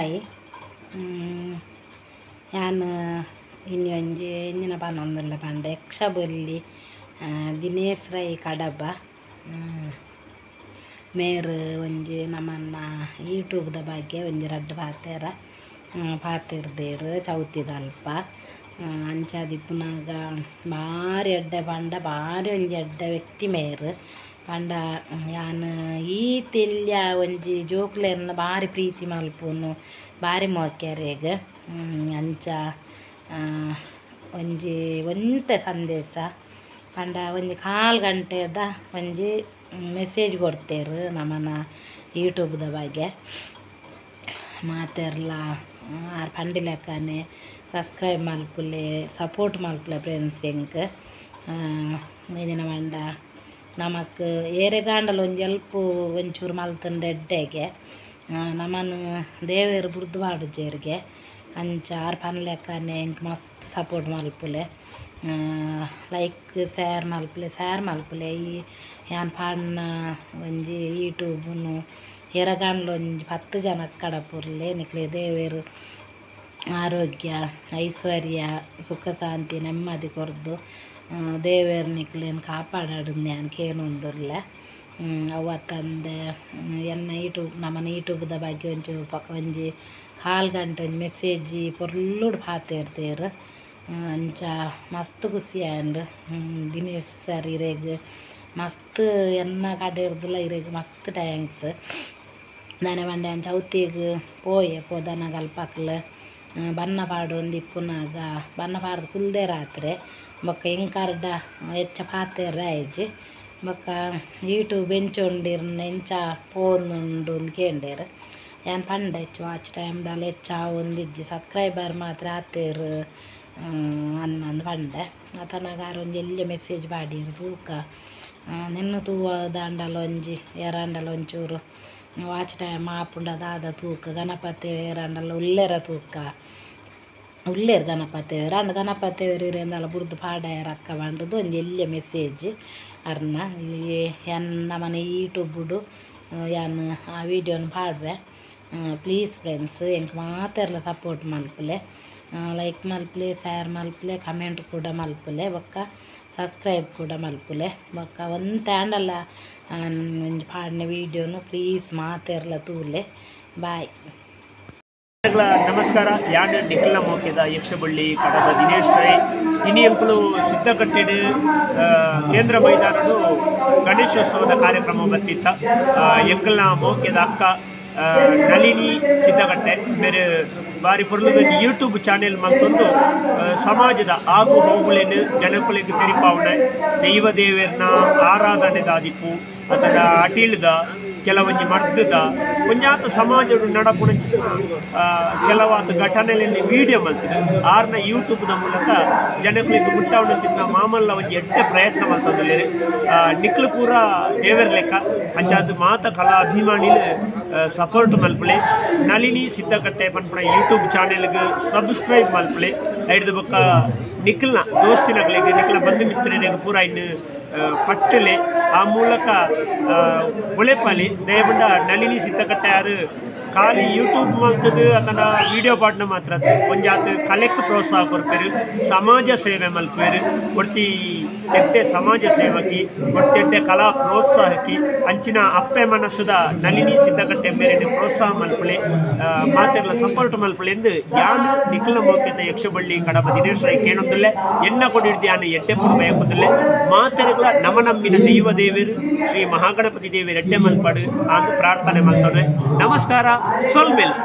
Boy ಯಾನ್ ಇನಿ ಒಂಜಿ ಎಂಜಿನ ಪನೊಂದುಲ್ಲ ಪಂಡ ಯಕ್ಷಬೊಲ್ಲಿ ದಿನೇಶ್ ರೈ ಕಡಬ ಮೇರ್ ಒಂಜಿ ನಮನ್ನ ಯೂಟ್ಯೂಬ್ದ ಬಗ್ಗೆ ಒಂಜಿ ರಡ್ಡ್ ಪಾತೆರ ಪಾತೆರ್ದೆರ್ ಚೌತಿದಲ್ಪ ಅಂಚಾದಿಪ್ಪುನಗ ಬಾರಿ ಎಡ್ಡೆ ಪಂಡ ಬಾರಿ ಒಂಜಿ ಎಡ್ಡೆ ವ್ಯಕ್ತಿ ಮೇರ್ ಪಂಡ ಯಾನ್ ಈತ್ ಎಲ್ಯ ಒಂಜಿ ಜೋಕುಲೆನ್ ಬಾರಿ ಪ್ರೀತಿ ಮಲ್ಪುನು ಬಾರಿ ಮೋಕ್ಯೆರೆಗ್ ಅಂಚ ಒಂಜಿ ಒಂತೆ ಸಂದೇಶ ಪಂಡ ಒಂಜಿ ಕಾಲ್ ಗಂಟೆದ ಒಂಜಿ ಮೆಸೇಜ್ ಕೊಡ್ತೇರು ನಮನ ಯೂಟ್ಯೂಬ್ದ ಬಗ್ಗೆ ಮಾತೆರ್ಲ ಆರ್ ಪಂಡಿಲೆಕ್ಕನೆ ಸಬ್ಸ್ಕ್ರೈಬ್ ಮಲ್ಪುಲೆ ಸಪೋರ್ಟ್ ಮಲ್ಪುಲೆ ಫ್ರೆಂಡ್ಸ್ ಎಂಕ್ ಎಂಚಿನ ಪಂಡ ನಮಕ್ ಏರೆಗಾಂಡಲ ಒಂಜಿ ಎಲ್ಪ್ ಒಂಚೂರು ಮಲ್ತುಂಡ ಎಡ್ಡೆಗೆ ನಮನ್ ದೇವೆರ್ ಬುಡ್ದು ಪಾಡುಜೆರ್ಗೆ ಅಂಚ ಆರ್ ಪನ್ಲೆಕ್ಕನೆ ಎಂಕ್ ಮಸ್ತ್ ಸಪೋರ್ಟ್ ಮಲ್ಪುಲೆ ಲೈಕ್ ಶೇರ್ ಮಲ್ಪುಲೆ ಶೇರ್ ಮಲ್ಪುಲೆ ಈ ಯಾನ್ ಪಾಡ್ನ ಒಂಜಿ ಯೂಟ್ಯೂಬ್ನು ಏರೆಗಾಂಡಲ ಒಂಜಿ 10 ಜನಕ್ ಕಡಪುರ್ಲೆ ನಿಕ್ಲೆ ದೇವೆರ್ ಆರೋಗ್ಯ ಐಶ್ವರ್ಯ ಸುಖ ಶಾಂತಿ ನೆಮ್ಮದಿ ಕೊರ್ದು ದೇವೆರ್ ನಿಕ್ಲೆನ್ ಕಾಪಾಡಡ್ ಯಾನ್ ಕೇನೊಂದುಲ್ಲೆ ಅವತ್ತಂದೆ ಎನ್ನ ಯೂಟ್ಯೂಬ್ ನಮನ ಯೂಟ್ಯೂಬ್ದ ಬಗ್ಗೆ ಒಂಚೂರು ಒಂಜಿ ಕಾಲ್ ಗಂಟೆ ಒಂಜಿ ಮೆಸೇಜ್ ಪೊರ್ಲುಡು ಪಾತೆರ್ದೆರ್ ಅಂಚ ಮಸ್ತ್ ಖುಷಿ ಆಂಡ್ ದಿನೇಶ್ ಸರ್ ಇರೆಗ್ ಮಸ್ತ್ ಎನ್ನ ಕಡೆರ್ದುಲ ಇರೆಗ್ ಮಸ್ತ್ thanks ದಾನೆ ಪಂಡ ಯಾನ್ ಚೌತಿಗ್ ಪೋಯೆ ಪೋದನಗ ಅಲ್ಪಕ್ಲ್ ಬಣ್ಣ ಪಾಡೊಂದು ಇಪ್ಪುನಗ ಬಣ್ಣ ಪಾಡ್ದ್ ಕುಲ್ದೆ ರಾತ್ರೆ ಬೊಕ್ಕ ಎಂಕರ್ಡ ಎಚ್ಚ ಪಾತೆರ್ರೆ ಆಯಿಜಿ ಬೊಕ್ಕ ಯೂಟ್ಯೂಬ್ ಎಂಚ ಉಂಡು ಇರ್ನ ಎಂಚ ಪೋವೊಂದುಂಡು ಅಂದ್ ಕೇಂಡೆರ್ ಯಾನ್ ಪಂಡೆ ಹೆಚ್ಚ ವಾಚ್ ಟೈಮ್ ದಾಲ ಹೆಚ್ಚ ಆವೊಂದಿಜ್ಜಿ ಸಬ್ಸ್ಕ್ರೈಬರ್ ಮಾತ್ರ ಆತೆರ್ ಅನ್ನಂದ್ ಪಂಡೆ ಆತನಗ ಆರ್ ಒಂಜಿ ಎಲ್ಯ ಮೆಸೇಜ್ ಪಾಡಿಯೆರ್ ತೂಕ ನೆನ್ನೆ ತೂವದಾಂಡಲ ಒಂಜಿ ಏರಾಂಡಲ ಒಂಚೂರು ವಾಚ್ ಟೈಮ್ ಆಪುಂಡ ದಾದ ತೂಕ ಗಣಪತಿ ಏರಾಂಡಲ ಉಲ್ಲೆರ ತೂಕ ಉಲ್ಲೆರ್ ಗಣಪತಿ ಆಂಡ ಗಣಪತಿ ಇರೆಂದಾಲ ಬುಡ್ದು ಪಾಡಯೆರ್ ಅಕ್ಕ ಪಂಡುದು ಒಂಜಿ ಎಲ್ಯ ಮೆಸೇಜ್ ಅರ್ನ ಯಾನ್ ನಮನ ಯೂಟ್ಯೂಬುಡು ಯಾನ್ ಆ ವೀಡಿಯೋನು ಪಾಡುವೆ ಪ್ಲೀಸ್ ಫ್ರೆಂಡ್ಸ್ ಎಂಕ್ ಮಾತೆರ್ಲ ಸಪೋರ್ಟ್ ಮಲ್ಪುಲೆ ಲೈಕ್ ಮಲ್ಪುಲೆ ಶೇರ್ ಮಲ್ಪುಲೆ ಕಮೆಂಟ್ ಕೂಡ ಮಲ್ಪುಲೆ ಬೊಕ್ಕ ಸಬ್ಸ್ಕ್ರೈಬ್ ಕೂಡ ಮಲ್ಪುಲೆ ಬೊಕ್ಕ ಒಂತೆ ಆಂಡಲ ಒಂಜಿ ಪಾಡಿನ ವೀಡಿಯೋನು ಪ್ಲೀಸ್ ಮಾತೆರ್ಲ ತೂಲೆ ಬಾಯ್. ನಮಸ್ಕಾರ. ಯಾನ್ ನಿಖಿಲ್ನ ಮೋಕೆದ ಯಕ್ಷಬಳ್ಳಿ ಕಡಬ ದಿನೇಶ್ ರೈ ಇನಿ ಎಂಕುಲು ಸಿದ್ಧಕಟ್ಟೆಡ್ ಕೇಂದ್ರ ಮೈದಾನಡು ಗಣೇಶೋತ್ಸವದ ಕಾರ್ಯಕ್ರಮ ಬತ್ತಿತ್ತ. ಎಂಕಲ್ನ ಮೋಕೆದ ಅಕ್ಕ ನಳಿನಿ ಸಿದ್ಧಕಟ್ಟೆ ಮೇರೆ ಬಾರಿ ಪೊರ್ಲುದ ಯೂಟ್ಯೂಬ್ ಚಾನೆಲ್ ಮಲ್ತೊಂದು ಸಮಾಜದ ಆಗು ಹೋಗುಲೇನು ಜನಕುಲೆಗ್ ತೆರಿಪಾವಣೆ ದೈವ ದೇವೆರ್ನ ಆರಾಧನೆದಾದಿಪ್ಪು ಅಥವಾ ಅಟೀಲ್ದ ಕೆಲವೊಂಜಿ ಮರ್ದದ ಒಂಜಾತ ಸಮಾಜದ ನಡಪುನ ಕೆಲವಾದ ಘಟನೆಯಲ್ಲಿ ವೀಡಿಯೋ ಮಲ್ತಿದ್ದು ಆರ್ನ ಯೂಟ್ಯೂಬ್ದ ಮೂಲಕ ಜನಕುಲೆಗ್ ಮುಟ್ಟಾವಣ ಮಾಮಲ್ಲ ಒಂಜಿ ಎಡ್ಡೆ ಪ್ರಯತ್ನ ಮಲ್ತೊಂದುಲ್ಲೆರ್. ನಿಕ್ಲು ಪೂರ ದೇವೆರ್ ಲೆಕ್ಕ ಅಂಚಾದ್ ಮಾತ ಕಲಾ ಅಭಿಮಾನಿಲು ಸಪೋರ್ಟ್ ಮಲ್ಪುಲೆ. ನಳಿನಿ ಸಿದ್ಧಕಟ್ಟೆ ಪನ್ಪುನ ಯೂಟ್ಯೂಬ್ ಚಾನೆಲ್ಗ್ ಸಬ್ಸ್ಕ್ರೈಬ್ ಮಲ್ಪುಲೆ. ಐಡ್ದ್ ಬೊಕ್ಕ ನಿಖಿಲ್ನ ದೋಸ್ತಿನಗಳಿಗೆ ನಿಖಿಲ ಬಂಧು ಮಿತ್ರರಿಗೆ ಪೂರ ಇನ್ನು ಪಟ್ಟಲೆ ಆ ಮೂಲಕ ಒಳೆಪಾಲಿ ದಯಬಂಡ ನಳಿನಿ ಸಿದ್ಧಕಟ್ಟೆ ಯಾರು ಖಾಲಿ ಯೂಟ್ಯೂಬ್ ಮಲ್ತದು ಅಥವಾ ವೀಡಿಯೋ ಪಾಡ್ನ ಮಾತ್ರ ಒಂಜಾತ್ ಕಲೆಕ್ ಪ್ರೋತ್ಸಾಹ ಕೊರ್ಪೇರು, ಸಮಾಜ ಸೇವೆ ಮಲ್ಪೇರು, ಒಟ್ಟಿ ಎಡ್ಡೆ ಸಮಾಜ ಸೇವಕಿ ಒಟ್ಟೆಡ್ಡೆ ಕಲಾ ಪ್ರೋತ್ಸಾಹಕಿ ಅಂಚಿನ ಅಪ್ಪೆ ಮನಸ್ಸುದ ನಳಿನಿ ಸಿದ್ಧಕಟ್ಟೆ ಮೇರೆ ಪ್ರೋತ್ಸಾಹ ಮಲ್ಪುಲೆ ಮಾತೆರ್ಲ ಸಪೋರ್ಟ್ ಮಲ್ಪುಲೆ ಎಂದು ಯಾನು ನಿಖಿಲ ಮೋಕೆದ ಯಕ್ಷಬಳ್ಳಿ ಕಡಬ ದಿನೇಶ್ ರೈ ಕೇಣೊಂದುಲ್ಲೆ. ಎನ್ನ ಕೊಡಿಡ್ದು ಯಾನು ಎಡ್ಡೆ ಪುಡು ಬಯಕುದಿಲ್ಲೆ. ಮಾತೆರ್ಗಳ ನಮ ನಂಬಿನ ದೈವ ದೇವರು ಶ್ರೀ ಮಹಾಗಣಪತಿ ದೇವರು ಎಡ್ಡೆ ಮಲ್ಪಾಡು ಆಂದ್ ಪ್ರಾರ್ಥನೆ ಮಲ್ತೊನೆ. ನಮಸ್ಕಾರ. ಸೊಲ್ಮೆಲ್.